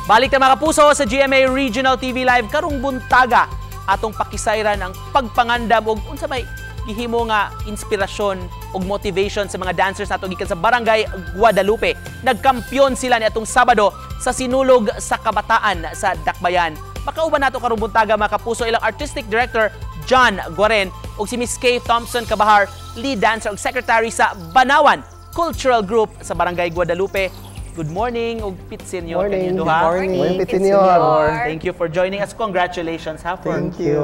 Balik ta, mga kapuso, sa GMA Regional TV Live karong buntaga. Atong pakisayran ang pagpangandam ug unsa may gihimo nga inspirasyon ug motivation sa mga dancers nato gikan sa Barangay Guadalupe. Nagkampiyon sila ni atong Sabado sa Sinulog sa Kabataan sa Dakbayan. Makauban nato karong buntaga, mga kapuso, ilang artistic director John Guaren ug si Miss Kay Thompson Kabahar, lead dancer ug secretary sa Banawan Cultural Group sa Barangay Guadalupe. Good morning ug Pit Senior Morning. kanyo duha. Good morning. Morning, Pit Pit Senior. Senior. Thank you for joining us. Congratulations ha for Thank you.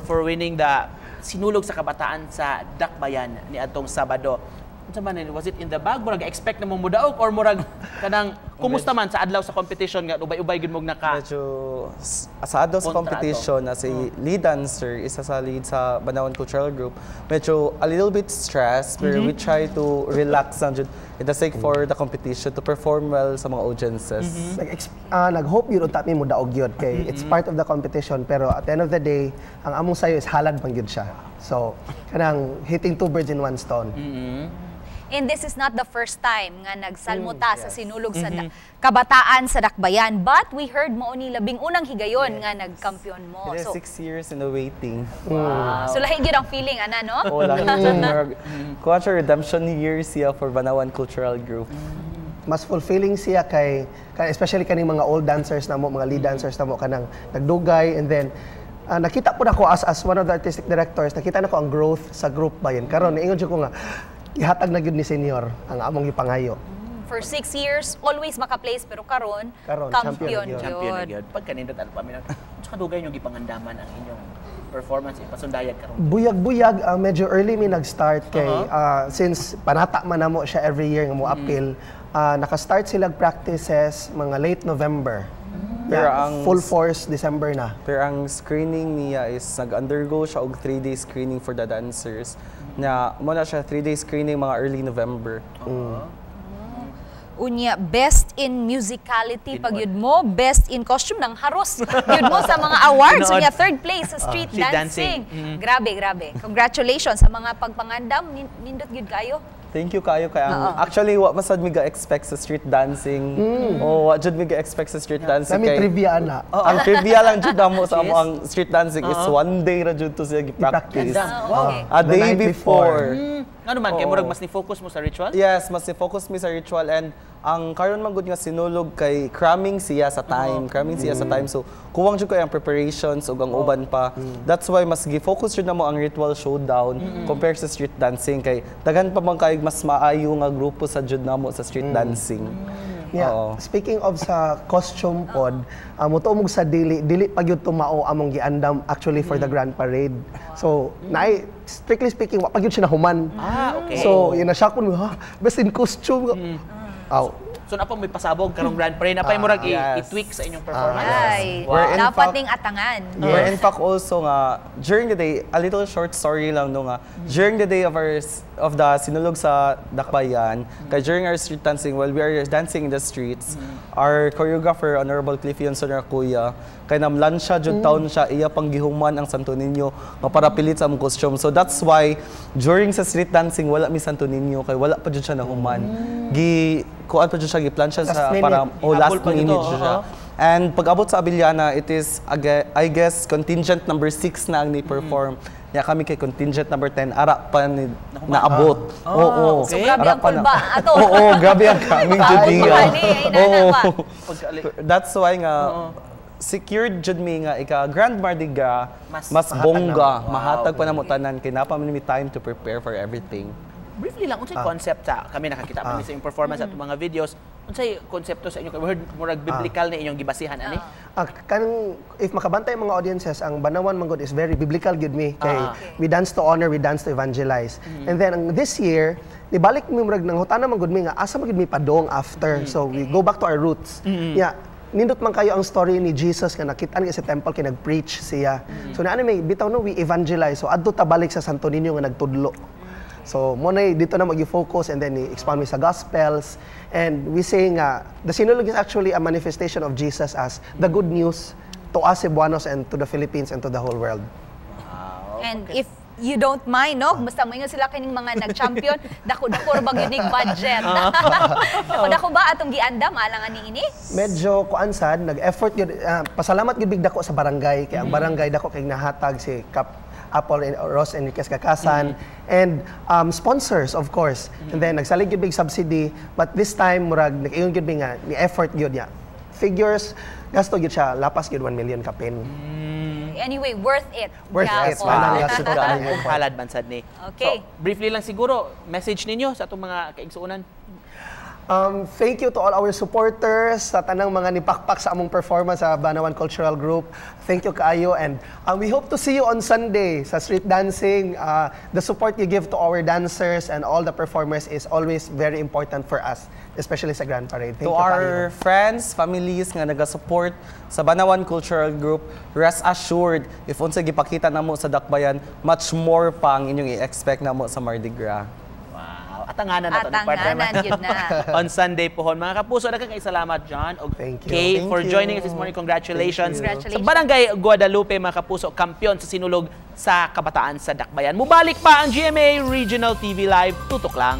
for winning the Sinulog sa Kabataan sa Dakbayan ni atong Sabado. Unsa man ni, was it in the bag? Murag expect na mo mudaog or murag kanang kumusta man sa adlaw sa competition nga ubay-ubay gud mog naka Medyo asado sa kontra competition as a lead dancer, isa sa lead sa Banawan Cultural Group, medyo a little bit stressed, pero we try to relax lang jud in the sake for the competition to perform well sa mga audiences. Nag-hope yun unta mi mo daog yun kay it's part of the competition, pero at the end of the day, ang among sayo is halad man gyud siya. So kanang hitting two birds in one stone. And this is not the first time nga nagsalmo ta sa Sinulog sa Kabataan sa Dakbayan. But we heard mao ni labing unang higayon nga nagkampiyon mo. It is So, 6 years in the waiting. So lahi gyud ang feeling ana, no? Oh, lang jud. Kuha siya, redemption year siya for Banawan Cultural Group. Mas fulfilling siya kay especially kaning mga old dancers na mo, mga lead dancers na mo, kanang nagdugay, and then nakita po nako as one of the artistic directors, nakita nako ang growth sa group ba yun. Karon niingon jud ko nga ihatag na gyud ni Senior ang among gipangayo. For 6 years, always maka-place, pero karon, Karon, kampiyon champion na gyud. Champion na gyud. gyud. Pagkanindot ano pa mi. Unsa kadugay nyo gipangandaman ang inyong performance ipasundayag karon? Buyag-buyag, medyo early mi nag-start kay since panata man namo siya every year nga mo appeal. Naka-start sila practices mga late November. Pero Yeah, full force December na. Pero ang screening niya is nag-undergo siya og 3-day screening for the dancers. Na mo na siya 3-day screening mga early November. Unya, best in musicality pag yun mo, best in costume ng haros yun mo sa mga awards. Tinuod. Unya, third place sa street Street dancing. dancing. Grabe, grabe. Congratulations sa mga pagpangandam. Nindot gyud kayo. Thank you kayo kay ang actually wa masad mi ga-expect sa street dancing. Oh, wa jud mi ga-expect sa street dancing Nami kay trivia na. Ang trivia lang jud namo sa amo ang street dancing is one day ra jud to siya gi-practice. Wow. A The day night before. Ngano man kay Oo. Murag mas ni focus mo sa ritual? Yes, mas ni-focus mi sa ritual and ang karon man gud nga sinulog kay cramming siya sa time, cramming siya sa time. So kuwang jud kay ang preparations ug ang uban pa. That's why mas gi-focus jud namo ang ritual showdown compared sa street dancing kay daghan pa man kay mas maayo nga grupo sa jud namo sa street dancing. Yeah. Oo. Speaking of sa costume pod, mutuo mog sa dili dili pa gyud tumao among giandam actually for the Grand Parade. So, naay, strictly speaking, wa pa gyud siya nahuman. Ah, okay. So, yun na siya kun, ha, best in costume. Aw. So naa pa may pasabog karong Grand Parade, naa pay murag i-tweak sa inyong performance. Ay, We're in dapat fact- ning atangan. We're in fact also nga during the day, a little short story lang no, nga during the day of the Sinulog sa Dakbayan, kay during our street dancing, while we are dancing in the streets, our choreographer, Honorable Cliff Yonson Kuya, kay namlan siya jud taon siya iya pang gihuman ang Santo Niño nga para pilit sa among costume. So that's why during sa street dancing wala mi Santo Niño kay wala pa jud siya nahuman. Gi kuan pa jud siya, giplan siya Last sa minute. para, oh, last Ihabol pa minute dito, siya. And pag abot sa Abellana, it is, I guess, contingent number 6 na ang ni-perform. Ya kami kay contingent number 10, ara pa ni naabot. Oo. So, grabe Ara ang pa na- kulba ato. Oo, grabe ang kaming jud niya. Ay, nana Oo. pa. That's why nga secured jud mi nga ika Grand Mardi Gras Mas mas bongga, Wow. mahatag pa namo tanan kay naa pa man mi time to prepare for everything. Briefly lang, unsay concept sa kami nakakita man mi sa inyong performance at mga videos. Unsay konsepto sa inyo? We heard murag biblical na inyong gibasihan ani. Ah, kanang if makabantay ang mga audiences, ang Banawan man gud is very biblical gyud mi kay we dance to honor, we dance to evangelize. And then ang this year, nibalik mi, murag nangutana man gud mi nga asa man gud mi padong after. So we go back to our roots. Yeah. Nindot man kayo ang story ni Jesus nga nakit-an sa temple kay nag-preach siya. So naani may bitaw no, we evangelize. So adto ta balik sa Santo Niño nga nagtudlo. So mo na dito na mag-focus and then i-expound mi sa Gospels and we say nga the Sinulog is actually a manifestation of Jesus as the good news to us Cebuanos and to the Philippines and to the whole world. And if You don't mind, no? Basta mo sila kining mga nag-champion, dako-dako ra bag unique budget. Dako-dako ba atong giandam alang ani ini? Medyo kuan sad, nag-effort gyud, pasalamat gyud big dako sa barangay kay ang barangay dako kay nahatag, si Kap Apple and Ross Enriquez Kakasan and sponsors, of course. And then nagsalig gyud big subsidy, but this time murag nag-ingon gyud mi nga ni effort gyud niya. Figures gasto gyud siya, lapas gyud 1 million kapin. Anyway, worth it. Worth it. Gyapon. Manang gasto Wow. tanang effort. Halad man sad ni. Okay. So, briefly lang siguro, message ninyo sa atong mga kaigsuonan. Thank you to all our supporters, sa tanang mga nipakpak sa among performance sa Banawan Cultural Group. Thank you kaayo and we hope to see you on Sunday sa street dancing. The support you give to our dancers and all the performers is always very important for us, especially sa Grand Parade. Thank To you our kaayo. Friends, families nga naga-support sa Banawan Cultural Group, rest assured, if unsa gipakita namo sa Dakbayan, much more pa ang inyong i-expect namo sa Mardi Gras. Wow. Atanganan na to ni partner. Atanganan yun na. On Sunday pohon. Mga kapuso, daghang kay salamat, John og Thank you. Kay Thank for you. joining us this morning. Congratulations. Thank you. Sa Barangay Guadalupe, mga kapuso, kampiyon sa Sinulog sa Kabataan sa Dakbayan. Mubalik pa ang GMA Regional TV Live. Tutok lang.